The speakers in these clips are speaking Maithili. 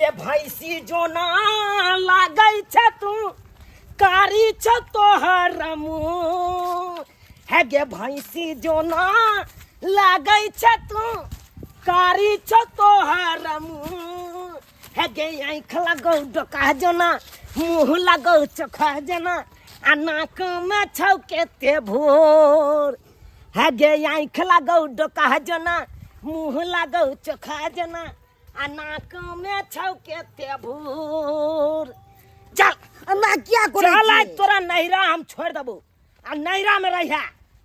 गे भैंसी जोना लागै छ तू कारी छ तोहर मुँह। हे गे भैंसी जोना लागै छ तू कारी छ तोहर मुँह। हे गे आँखि लगौ डोका जोना मुँह लगौ चोखा जोना आ नाकमे छौ केते भोर। हे गे आँखि लगौ डोका जोना मुँह लगौ चोखा जोना आ नाकमे छौ केते भोर। चल हमरा किया करै चल आज तोरा नैहरा हम छोड़ देबो आ नैहरा में रहिया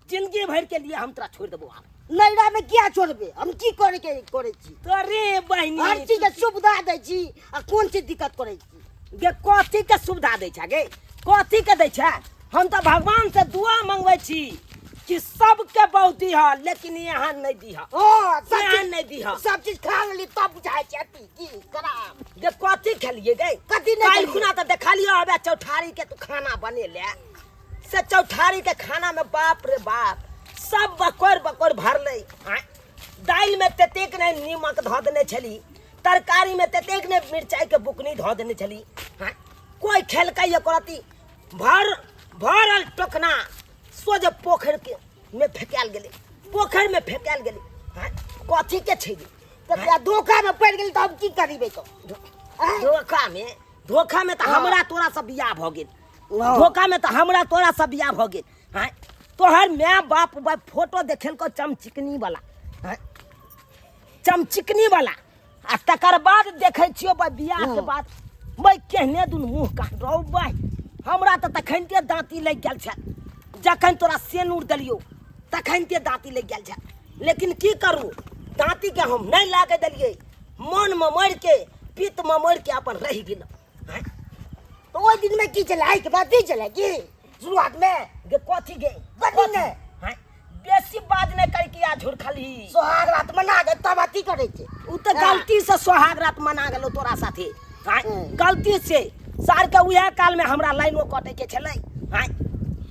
जिंदगी भर के लिए हम तोरा छोड़ देबो। आब नैहरा में किया छोड़बे? हम की करे के करे छी? तोरे बहिनी हर चीज के सुविधा दै छी आ कोन चीज दिक्कत करे छी? गे कथी के सुविधा दै छै गे? कथी के दै छै? हम तऽ भगवान से दुआ मंगबै छी कि सबके बहुत दीह लेकिन यहाँ नहीं दीह। ओ, सब यहाँ चीज नहीं दीह। सब चीज खा लेली तब बुझाइ छै अथी की खराब। गे कथी खेलिए गे? कथी नहीं काल्हि खेलिए? खुना तऽ देखलियो हबे चौठारी के तू खाना बनेले से चौठारी के खाना में बाप रे बाप सब बकोर बकोर भरले। आँय, दालि में ततेक नहि नीमक धऽ देने छली, तरकारी में ततेक नहि मिरचाई के बुकनी धऽ देने छली। आँय, कोइ खेलकै एको रत्ती? भर भरल टोकना सोझ पोखरि के में फेकायल गेलै, पोखरि में फेकायल गेलै। आँय, कथी के छै गे? तऽ धोखा में पड़ि गेल तऽ हम की करीबै? तऽ आँय? धोखा में, धोखा में तऽ हाँ। हमरा तोरा से बियाह भऽ गेल। हाँ। धोखा में तऽ हमरा तोरा से बियाह भऽ गेल। आँय, तोहर my बाप बाप फोटो देखेलको चमचिकनी वाला। आँय, चमचिकनी वाला। आ तकर बाद देखै छियो बा बियाह के हाँ। बाद बै केहने दुन मुँह कान रौ बै। हमरा तऽ तखनते दाँती लागि गेल छल जखन तोरा सेनूर देलियौ तखनते दाँती लागि गेल छल, लेकिन की करू दाँती के हम नहि लागे देलियै, मन में मरि के पित्त में मरि के अपन रहि गेलहुँ। आँय? तऽ ओहि दिन में की छलै? आइ के बाद की छलै की शुरुआत में? गे कथी गे? कथी ने? आँय? बेसी बाज नहि करी कि आ झुरखलही। सोहाग रात मना के तब अथी करै छै। उ तऽ हाँ। गलती से सोहाग रात मना गेलौ तोरा साथे। आँय? हम्म। गलती से सार के उएह काल में हमरा लाइनो कटे के छलै। आँय?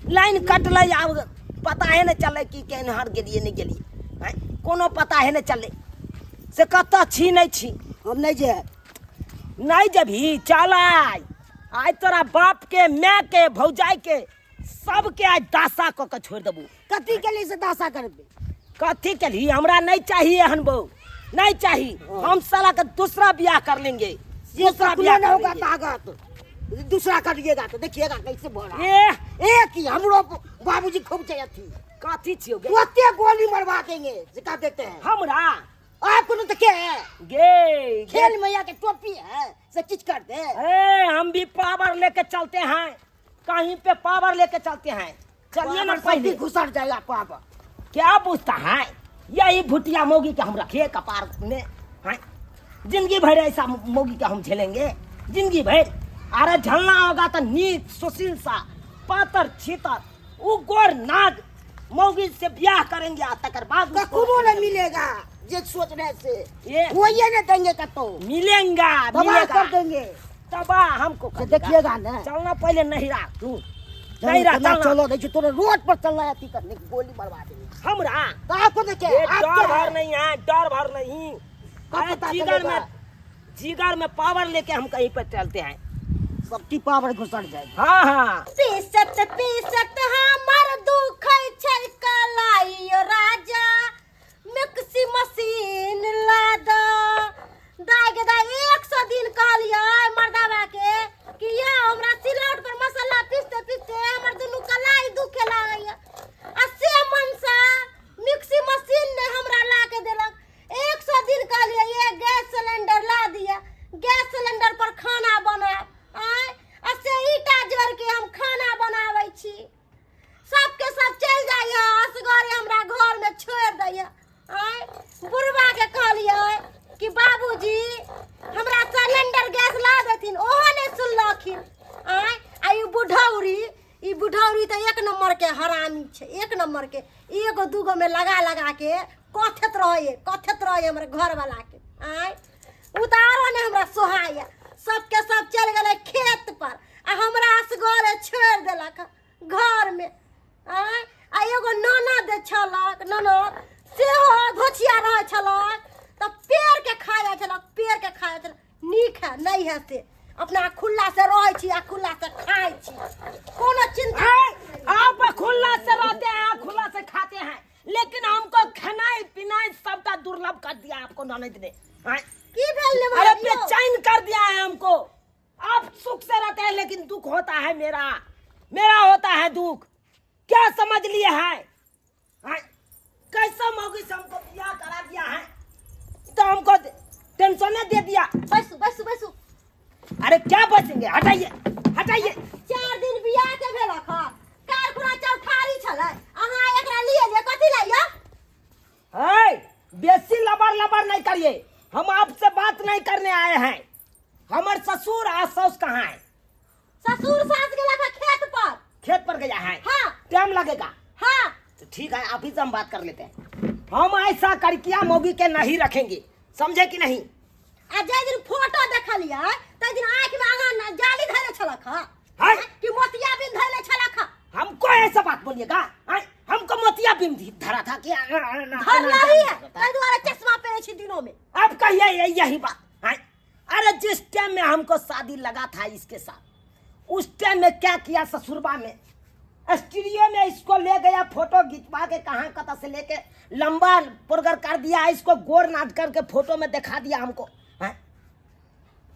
लाइन कटलै आब पता है नहि चललै कि केनहर गेलियै नहि गेलियै। आँय? कोनो पता है नहि चललै से कतऽ छी नहि छी। हम नहि जायब। नहि जेबही? चल आइ, आइ तोरा बाप के माय के भौजाई के सबके आइ दासा कऽ के छोड़ि देबू। कथी के लिए से दासा करबे? कथी के लिए? हमरा नहीं चाहिए एहन बहू, नहीं चाहिए। हम साला के दूसरा ब्याह कर लेंगे। ये दूसरा सपना ब्याह नहीं कर होगा लेंगे। ताकत दूसरा करिएगा तो देखिएगा कैसे बोल रहा है। ए एक ही हमरो बाबूजी खूब चाहिए थी। कथी छियो गे? ओते गोली मरवा देंगे जिका देते हैं हमरा। आपको तो क्या है? गे, गे। खेल मैया के टोपी है से किच कर दे। ए, हम भी पावर लेके चलते हैं, कहीं पे पावर लेके चलते हैं। चलिए ना पावर पहले। सबकी घुसर जाएगा पावर। क्या पूछता है? यही भुटिया मोगी के हम रखे कपार में हैं? जिंदगी भर ऐसा मोगी के हम झेलेंगे जिंदगी भर। अरे झलना होगा तो नीक सुशील सा पातर छीतर उगोर नाग मोगी से ब्याह करेंगे आ तकर बाद उसको कखनो नहीं मिलेगा जे सोच रहे से। ये वो ये नहीं देंगे कतो। मिलेगा, तबाह मिलेगा। कर देंगे। तबाह हमको तो कर देगा। देखिएगा ना। चलना पहले नहीं रहा तू। चलो, नहीं रहा, चलना, चलना। चलो, नहीं, तोरे रोड पर चलना है, अथी करने की गोली मरवा देंगे। हमरा? तो आपको देखिए, ये आप डर क्या भर है? नहीं है, डर भर नहीं। कब अरे पता जिगर चलेगा? में, जिगर में पावर लेके हम कहीं पर चलते हैं। सबकी पावर घुसर जाएगी। हाँ, हाँ। पीसत पीसत हमर दुखै छै कलाई राजा, मिक्सी मशीन ला द। दाय गे दाय 100 दिन कहलियै मर्दाबा के कि या हमरा सिलौट पर मसाला पीसते पीसते हमर दुनू कलाई दुखे लागैया, आ से मनसा मिक्सी मशीन नहि हमरा ला के देलक। 100 दिन कहलियै ये गैस सिलेंडर ला दिया, गैस सिलेंडर पर खाना बनायब। आँय, आ से ईटा जोड़ के हम खाना बनाबै छी। सबके सब चलि जाइए असगरे हमरा घर में छोड़ि दैया। आँय, बुढ़बा के कहलियै कि बाबूजी हमरा सिलेंडर गैस ला देथिन, ओहो नहि सुनलखिन। आँय, आ ई बुढ़ौरी, ई बुढ़ौरी तऽ एक नंबर के हरामी छै, एक नंबर के। एगो दूगो में लगा लगा के कथैत रहैए, कथैत रहैए हमर घरवाला के। आँय, उ तऽ आरो नहि हमरा सोहाइए। सबके सब चलि गेलै खेत पर आ हमरा असगरे छोड़ि देलक घर में। आँय, आ एगो ननद छलक, ननद सेहो धोछिया रहै छलक तऽ पेड़ के खा जाइ छलक, पेड़ के खा जाइ छलक। नीक है नहि है से अपना खुल्ला से रहै छी आ खुल्ला से खाइ छी कोनो चिंता है, आप खुला से रहते हैं, खुला से खाते हैं, लेकिन हमको खानाई पिनाई सबका दुर्लभ कर दिया आपको ननद ने। हैं? की भेल ने अरे भाई यौ? बेचैन कर दिया है हमको। आप सुख से रहते हैं लेकिन दुख होता है मेरा, मेरा होता है दुख। क्या समझ लिए है? हैं? कैसा मौगी से हमको बियाह करा दिया है, तो हमको टेंशन दे दिया। बैसू बैसू बैसू। अरे क्या बचेंगे, हटाइए हटाइए। 4 दिन बियाह के भेल हँ, काल्हि खुना चौठारी छलै, अहाँ एकरा लिए जे कथी लए यौ? है, बेसी लबर लबर नहीं करिए। हम आपसे बात नहीं करने आए हैं। हमार ससुर आ सास कहाँ है? ससुर सास गेलक हँ खेत पर। खेत पर गया है? हाँ। टाइम लगेगा? हाँ। तो ठीक है, आप ही से हम बात कर लेते हैं। हम ऐसा करकिया मोगी के नहीं रखेंगे, समझे कि नहीं? आ जाहि दिन फोटो देखलियै ताहि दिन आँखि में अहाँ न जाली धैले छलक हँ है। कि मोतियाबिंद धैले छलक हँ? हमको ऐसा बात बोलिएगा? हैं? हमको मोतिया बिंद धरा था कि धरलही है, ताहि दुआरे चश्मा पहिरै छी दिनों में। अब कहिए यही बात हैं? अरे जिस टाइम में हमको शादी लगा था इसके साथ, उस टाइम में क्या किया, ससुरबा में स्टूडियो में इसको ले गया, फोटो खिंचवा के कहाँ कता से लेके लंबा पुरगर कर दिया इसको, गोर नाच करके फोटो में दिखा दिया हमको, हैं?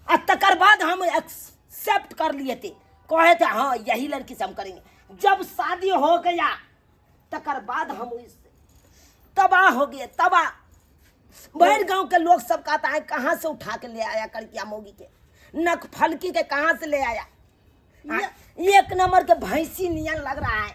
आ तकर बाद हम एक्सेप्ट कर लिए थे, कहे थे हाँ यही लड़की से हम करेंगे। जब शादी हो गया तकर बाद हम इस तबाह हो गए, तबाह। बाहर गांव के लोग सब कहता है कहाँ से उठा के ले आया करकिया मोगी के, नक फलकी के कहाँ से ले आया? हाँ, एक नंबर के भैंसी नियन लग रहा है।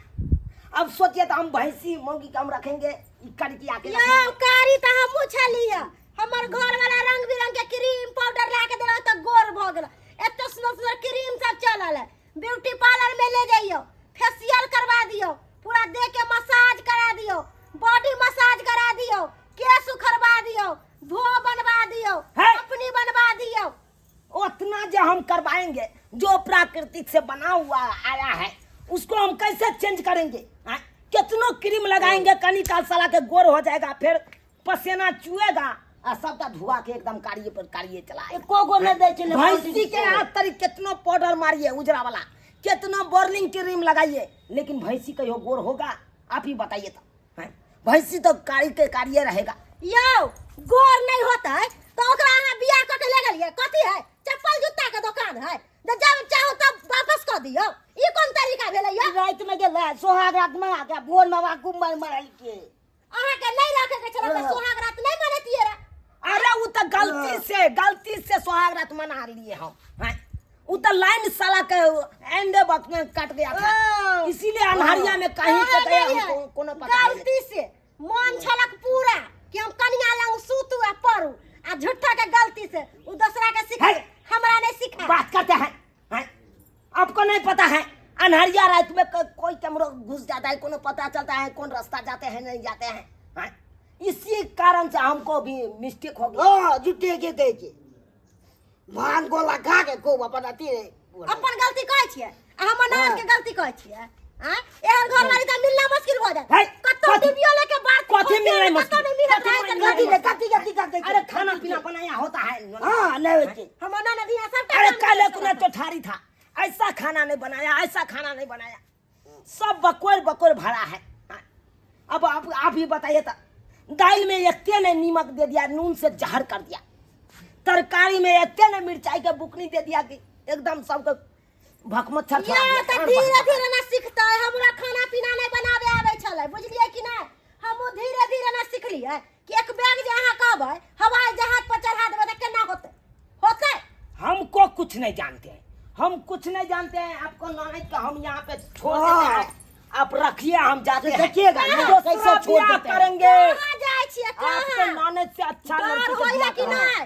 अब सोचिए तो हम भैंसी मोगी के हम रखेंगे ई करकिया के यौ रखेंगे? कारी तऽ हमहूँ छलियै, हमर घर वाला रंग बिरंग के क्रीम पाउडर ला के देलक तऽ गोर भऽ गेल। एते सुन्दर सुन्दर क्रीम सब चलल है, ब्यूटी पार्लर में ले जइयौ, फेशियल करवा दियौ, पूरा देह के मसाज करा दियौ, बॉडी मसाज करा दियौ, केश उखड़वा दियौ, भो बनवा दियौ, है। अपनी बनवा दियौ। उतना जो हम करवाएंगे, जो प्राकृतिक से बना हुआ आया है उसको हम कैसे चेंज करेंगे? हाँ? कितनो क्रीम लगाएंगे कनी काल साला के गोर हो जाएगा, फिर पसीना चुएगा आ सबटा धुआ के एकदम कारिये पर कारिये चला आएगा। एको गो नहि दै छलै। भैंसी के हाथ तरी कितनो पाउडर मारिए उजरा वाला, कितना बोर्लिंग क्रीम लगाइए, लेकिन भैंसी कहियो गोर होगा? आप ही बताइए तो, हैं? भैंसी तो कारी के कारिये रहेगा। यौ गोर नहीं होता है तो ओकरा अहाँ बियाह कऽ के ले गेलियै, कथी है चप्पल जूता के दुकान है जे जब चाहो तब वापस कऽ दियौ? ई कोन तरीका भेलै यौ? राति में गेलै सोहाग रात में आके भोर में आके मर मरल के। अहाँके नहीं रखे के छलै तऽ सोहाग रात नहीं मनैतियै रऽ। अरे वो तो गलती से सुहाग रात मना लिए हम, हैं? वो तो लाइन साला के एंड वक्त में कट गया था, इसीलिए अन्हारिया में कहीं के गया, हमको कोनो पता नहीं। गलती से मन छलक पूरा कि हम कनिया लंग सूतू आ पड़ू, आ झूठा के गलती से उ दोसरा के सिखा है। हमरा नहीं सिखा। बात करते हैं, हैं? आपको नहीं पता है, अन्हरिया रात में कोई कैमरो घुस जाता है, कोनो पता चलता है कौन रास्ता जाते हैं नहीं जाते हैं, हैं? इसी कारण से हमको भी मिस्टेक हो गया। हाँ, झूठे के कहै छै, भांग गोला खा के खूब अपन अथी अपन गलती कहै छियै आ हमर ननद के गलती कहै छियै? आँय, एहन घरवाली तऽ मिलना मुश्किल भऽ जायत। है, कतौ डिबियो लेके बात कथी मिलना मुश्किल? कतौ नहि मिलत। कथी रहै तऽ मिलना कथी गलती ने कथी कथी करते? अरे खाना पीना बनाया होता है। हाँ, नहीं होइ छै। हमर ननद यहाँ सबटा अरे काम कल करै एक छलै। चौठारी था, ऐसा खाना नहीं बनाया, ऐसा खाना नहीं बनाया, सब बकोर बकोर भरा है। हाँ। अब आप ही बताइए तो दाल में इतने ने नीमक दे दिया, नून से जहर कर दिया, तरकारी में इतने ने मिर्चाई के बुकनी दे दिया कि एकदम सबके भकमच्छर छोड़ा या दिया। तऽ कान धीरे बंद। धीरे ना सिखतै। हमरा खाना पीना नहि बनाबे आबै छलै, बुझलियै कि नहि? हमहूँ धीरे धीरे ना सिखलियै कि एक बैग जे अहाँ कहबै हवाई जहाज पर चढ़ा देबै तऽ केना होतै होतै? हमको कुछ नहीं जानते हैं, हम कुछ नहीं जानते हैं। आपको ननद का हम यहाँ पे छोड़ देते हैं, आप रखिए, हम जाते हैं। देखिएगा ना, दूसरा कैसे छोड़ ब्याह देते हैं। करेंगे। कहाँ जाइ छियै? आपके कहाँ? ननद से अच्छा डर लड़की से होइए ब्याह कि करेंगे। नहि?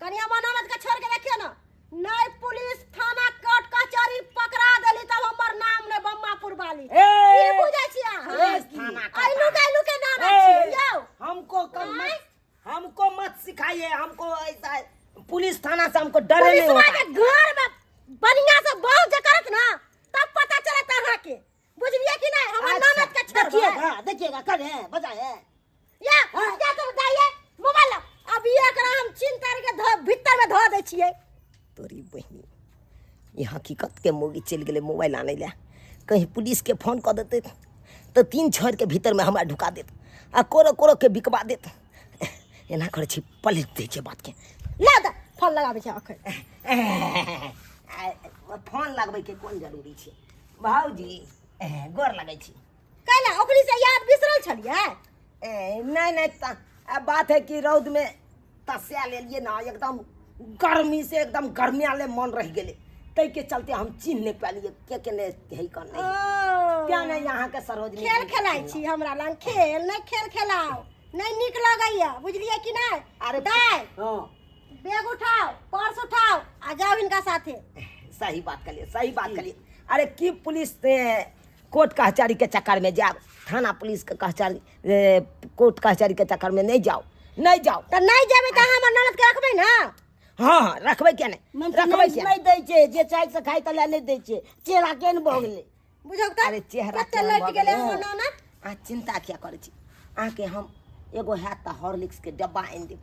कनि हमर ननद के छोड़ के देखियौ ने, नहि पुलिस थाना कोर्ट कचहरी पकड़ा देली तब हमर नाम ने बम्मापुर वाली। ए! की बुझै छी अहाँ? पुलिस थाना का ऐलू गैलू के ननद ए, छियै यौ। हमको कम आँय? मत, हमको मत सिखाइए। हमको ऐसा पुलिस थाना से हमको डर नहीं पुलिसवा होता। के घर में बढ़िया से बहुत जे करत ना तब पता चलत अहाँके, बुझलियै कि नहि? हमर अच्छा, ननद के छोड़बै। देखिएगा देखिएगा, करे बजाए। या या तो बताइए मोबाइल लाओ। अब ये एकरा हम छीन तार के धो भीतर में धो दै छियै। तोरी बहिनी ई हकीकतके मौगी चलि गेलै मोबाइल आनै लए कहीं पुलिसके फोन कऽ देतै तऽ तीन छहरके भीतरमे हमरा ढुका देत आ कोरो कोरोके बिकबा देत एना करै छी पलटि दै छै बातके ला दे फोन लगाबै छै अखन फोन लगबैके कोन जरूरी छै भाउजी गोर लगै छी कैला ओकरी से याद बिसरल छलियै ए, नहीं नहीं बात है कि रौद में तस्या लेलिए ना एकदम गर्मी से एकदम गर्मिया ले मन रह गेले तै के चलते हम चिन्ह नहीं पालिए के के ने है कौन नहीं क्या नहीं यहाँ के सरोजनी खेल खेलाइ छी हमरा लग खेल नहि खेल खेलाउ नहि नीक लगैया बुझलियै कि नहि अरे दाइ हाँ बैग उठाओ पर्स उठाओ आ जाओ इनका साथे सही बात करिए सही बात करिए अरे की पुलिस ए, कोर्ट कचहरी के चक्कर में जाओ थाना पुलिस के कचहरी ए, कोर्ट कचहरी के चक्कर में नहीं जाओ नहीं जाओ तऽ नहि जेबै तऽ अहाँ हमर ननद के रखबै ने हाँ हाँ रखबै किया नहीं मन रखबै किया नहि दै छै जे चाहे से खाइ तले नहि दै छै चेहरा केहन भऽ गेलै बुझौ तऽ अरे चेहरा कते केहन लटि भऽ गेलै गेलै? हमर ननद अहाँ चिन्ता किया करै छी अहाँके हम एगो हैत तऽ हॉर्लिक्सके डब्बा आनि देब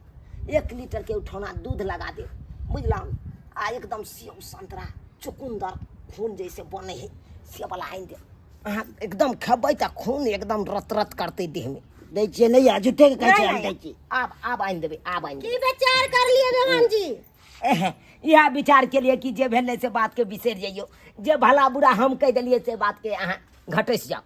1 लीटरके उठौना दूध लगा देब बुझलहुँ आ एकदम सेब संतरा चुकुन्दर खून जैसे बनै है से वाला आनि देब अहाँ एकदम खेबै तऽ खून एकदम रत रत करतै देहमे दै छियै नहि आ झूठे के कहै नहि, छै हम नहि, दै छी आब आब आनि देबै आब आनि की देबै विचार करलियै देवान जी इएह विचार केलिए कि जे भेलै से बातके बिसरि जइयौ जे भला बुरा हम कहि देलियै से बातके अहाँ घटसि जाउ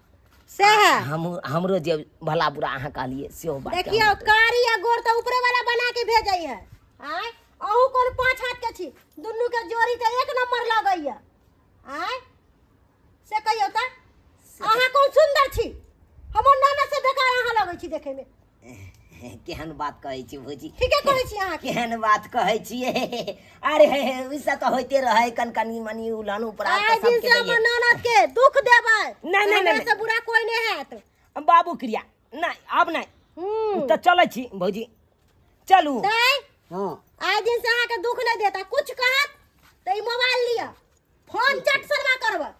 सएह हम हमरो जे भला बुरा अहाँ कहलियै सेहो बात देखियौ कारी आ गोर तऽ ऊपरे वाला बना के भेजै है आँय अहूँ कोन पाँच हाथ के छी दुनू के जोड़ी तऽ एक नंबर लगैया आँय से कहियौ तऽ अहाँ कोन सुन्दर छी हमर नाना से बेकार अहाँ लगै छी देखैमे केहन बात कहै छी भौजी ठीके कहै छी अहाँके केहन बात कहै छियै अरे हे हे ओहिसँ तऽ होइते रहै कन कनि मनि उलन उपरा आइ दिन से हमर ननद के दुख देबै नहि, नहि, हमरा नहि। से बुरा कोई नहि हैत बाबू क्रिया नहि आब नहि हूँ तऽ चलै छी भौजी चलू दाइ हँ आइ दिन से अहाँके दुख नहि देता कुछ कहत तऽ ई मोबाइल लिअ फोन चट शर्मा करबै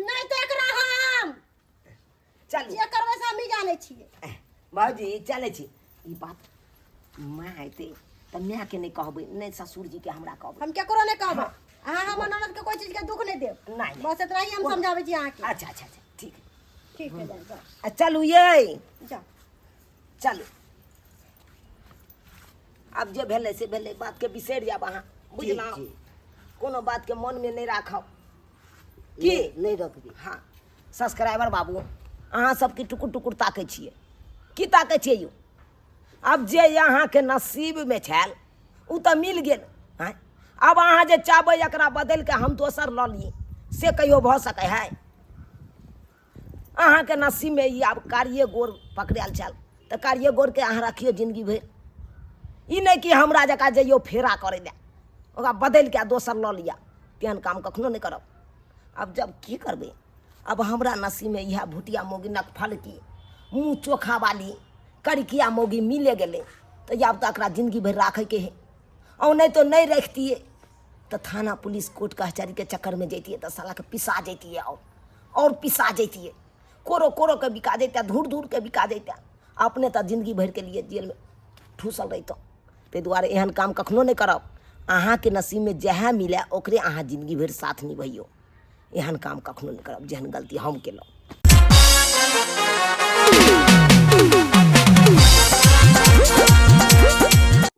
नहि तऽ एकरा हम चलू जे करबै से हमही जानै छियै भौजी चलै छी ई बात माँ अयतै तऽ मायके नहि कहबै नहि ससुरजीके हमरा कहबै हम केकरो नहि कहबै अहाँ हमर ननद के कोई चीज के दुख नहि देब नहि, नहि। बस इतना ही हम समझाबै छी अहाँके अच्छा अच्छा अच्छा ठीक ठीक है जाओ जाओ आ चलू यै जाओ चलू आब जे भेलै से भेलै बातके बिसरि जायब अहाँ बुझलहुँ ठीक। कोनो बातके मनमे नहि राखब की नहि रखबै हाँ सब्सक्राइबर बाबू अहाँ सबके टुकुर टुकुर ताकै छियै की ताकै छियै यौ आब जे अहाँके नसीबमे छल ओ तऽ मिल गेल आँय आब अहाँ जे चाहबै एकरा बदलि कऽ हम दोसर लऽ ली से कहियो भऽ सकै है अहाँके नसीबमे ई आब कारिए गोर पकड़ायल छल तऽ कारिए गोरके अहाँ रखियौ जिन्दगी भरि ई नहि कि हमरा जकाँ जइयौ फेरा करै लए ओकरा बदलि कऽ दोसर लऽ लिअ तेहन काम कखनो नहि करब आब जब की करबै आब हमरा नसीबमे इएह भुटिया मौगी नकफलकी मुँह चोखा वाली करिकिया मौगी मिले गेलै तऽ आब तऽ एकरा जिन्दगी भरि राखैके हइ और नहीं तो नहीं रखतिए तऽ थाना पुलिस कोर्ट कचहरीके चक्करमे जैतिए तऽ सालाके पिसा जैतिए और पिसा जैतिए कोरो कोरोके बिका जैते धूर धूरके बिका जैते अपने तऽ जिन्दगी भरिके लिए जेलमे ठूसल रहितहुँ ताहि दुआरे एहन काम कखनो नहि करब अहाँके नसीबमे जएह मिलए ओकरे अहाँ जिन्दगी भरि साथ निभैयौ एहन काम कखनो नहि करब जेहन गलती हम केलहुँ।